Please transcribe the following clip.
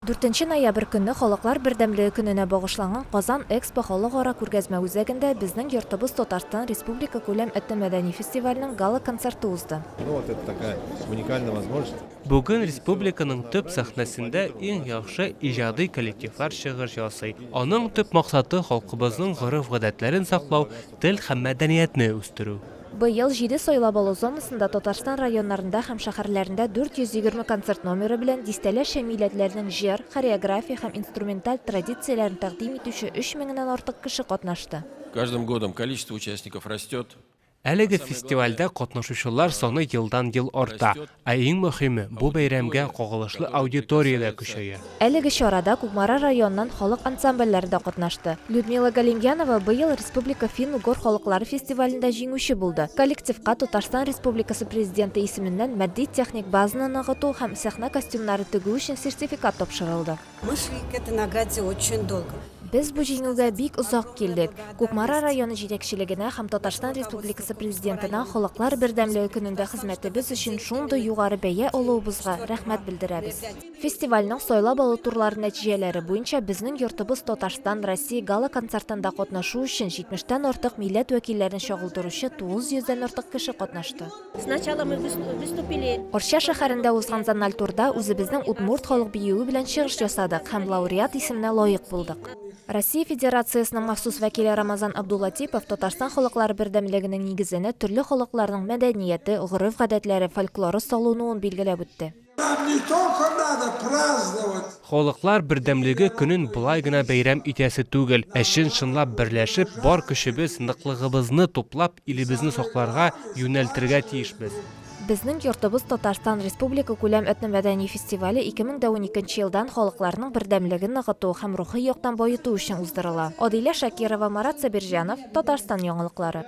Дүртенче ноябрь көнне Халыклар бердәмлеге көненә багышланган Казан Экспо халыкара күргәзмә үзәгендә Безнең йортыбыз Татарстан республикакүләм этномәдәни фестиваленең гала-концерты узды. Ну вот это такая уникальная возможность. Бүген республиканың төп сәхнәсендә иң яхшы иҗади коллективлар чыгыш ясый. Аның төп максаты, халкыбызның гореф-гадәтләрен саклау, тел һәм мәдәниятне үстерү. Быел җиде сайлап алу зонасында Татарстан районнарында һәм шәһәрләрендә 420 концерт номеры белән дистәләрчә милләтләрнең җыр, хореография һәм инструменталь традицияләрен тәкъдим итүче өч меңнән артык кеше катнашты. Каждым годом количество участников растет. Әлеге фестивальдә катнашучылар саны елдан-ел арта, ә иң мөһиме, бу бәйрәмгә кагылышлы аудитория дә көчәя. Әлеге чарада Кукмара районыннан халык ансамбльләре дә катнашты. Людмила Галимьянова быел республика фин-угор халыклары фестивалендә җиңүче булды. Коллективка Татарстан Республикасы Президенты исеменнән матди-техник базаны ныгыту һәм сәхнә костюмнары тегү өчен сертификат тапшырылды. Мы шли к этой награде очень долго. Без бу җиңүгә бик озак килдек. Кукмара районы җитәкчелегенә һәм Татарстан Республикасы Президентына Халыклар бердәмлеге көнендә хезмәтебез өчен шундый югары бәя алуыбызга рәхмәт белдерәбез. Фестивальнең сайлап алу турлары нәтиҗәләре буенча Безнең йортыбыз Татарстан, Россия гала-концертында катнашу өчен җитмештән артык милләт вәкилләрен чагылдыручы 900 дән артык кеше катнашты. Сначала мы выступили. Арча шәһәрендә узган зональ турда үзебезнең удмурт халык биюе белән чыгыш ясадык һәм лауреат исеменә лаек булдык. Россия Федерациясенең махсус вәкиле Рамазан Абдулатипов Татарстан халыклары бердәмлегенең нигезенә төрле халыкларның мәдәнияте, гореф-гадәтләре, фольклоры салынуын билгеләп үтте. Нам не только надо праздновать. Халыклар бердәмлеге көнен болай гына бәйрәм итәсе түгел, ә чын-чынлап берләшеп, бар көчебез, ныклыгыбызны туплап, илебезне сакларга, юнәлтергә тиешбез. Безнең йортыбыз Татарстан республикакүләм этномәдәни фестивале 2012 елдан халыкларның бердәмлеген ныгыту һәм рухи яктан баету өчен уздырыла. Адилә Шакирова, Марат Сабирҗанов, Татарстан яңалыклары.